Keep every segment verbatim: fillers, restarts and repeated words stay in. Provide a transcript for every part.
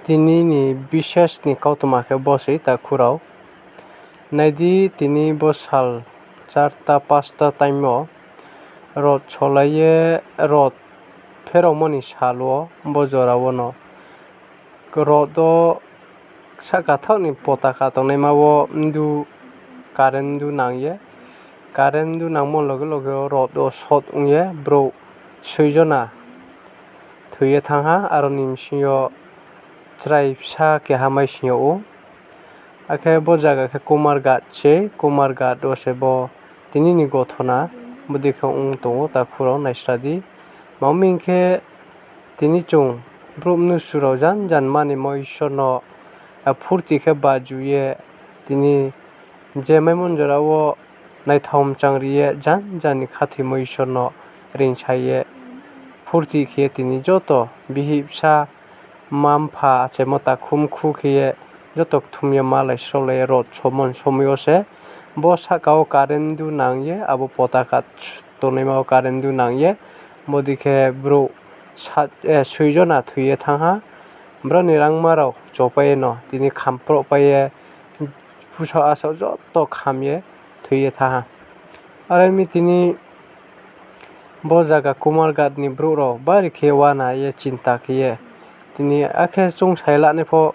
Tini ni bises ni kautma khe bo sei takhu rao. Nai di, tini bo sal charta pasta time wo rot solai ye, rot pheraomo ni sal wo bo jora wono rot wo sahka thaoh ni potaka tongnaima wo mdu, current mdu nang ye, current mdu nangmo loge loge wo rot wo short ong ye brouh soi jona thoi ye thanng ha, aro ni bsing yo chrai bsa keha mai sing yag ou. Akhe bo zaga khe Kumarghat se, Kumarghat wo se bo tini ni gothona bodei khe ong tong ou, takhu rao naisra di. Tma hing khe, tini chung brouh mnusu rao jan jan manimo Isor no, a, phurti khe baju ye, tini je maimon jora wo naithao mchang ri ye, jan jan ni khathoimo Isor no reingsa ye, phurti khe ye tini joto bihih bsa, mma mpha achaimo takhu mkhu khe ye joto kthum ye malai sraolai ye rot somon somoi yo se bo sahka wo current mdu nang ye, abo potaka tongnaima wo current mdu nang ye, bodei khe brouh soi jona thoi ye thanng ha. Brao ni rangma rao chopai ye no tini khamprohpai ye, pusaoh asaoh joto kham ye thoi ye thanng ha. Are mi tini bo zaga Kumarghat ni brouh rao bari khe uana ye chinta khe ye, tini akhe chung sai lanai pho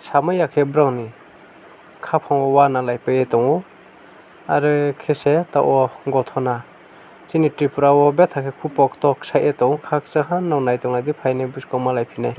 samai ya khe brao ni khaphang wo uana laipai ye tong ou. Are khe se taoh wo gothona chini Tripura wo betha khe khupokto ksaih ye tong ou, khakchang ha, nrao nai tonglai di, phainai buskang malaiphi nai.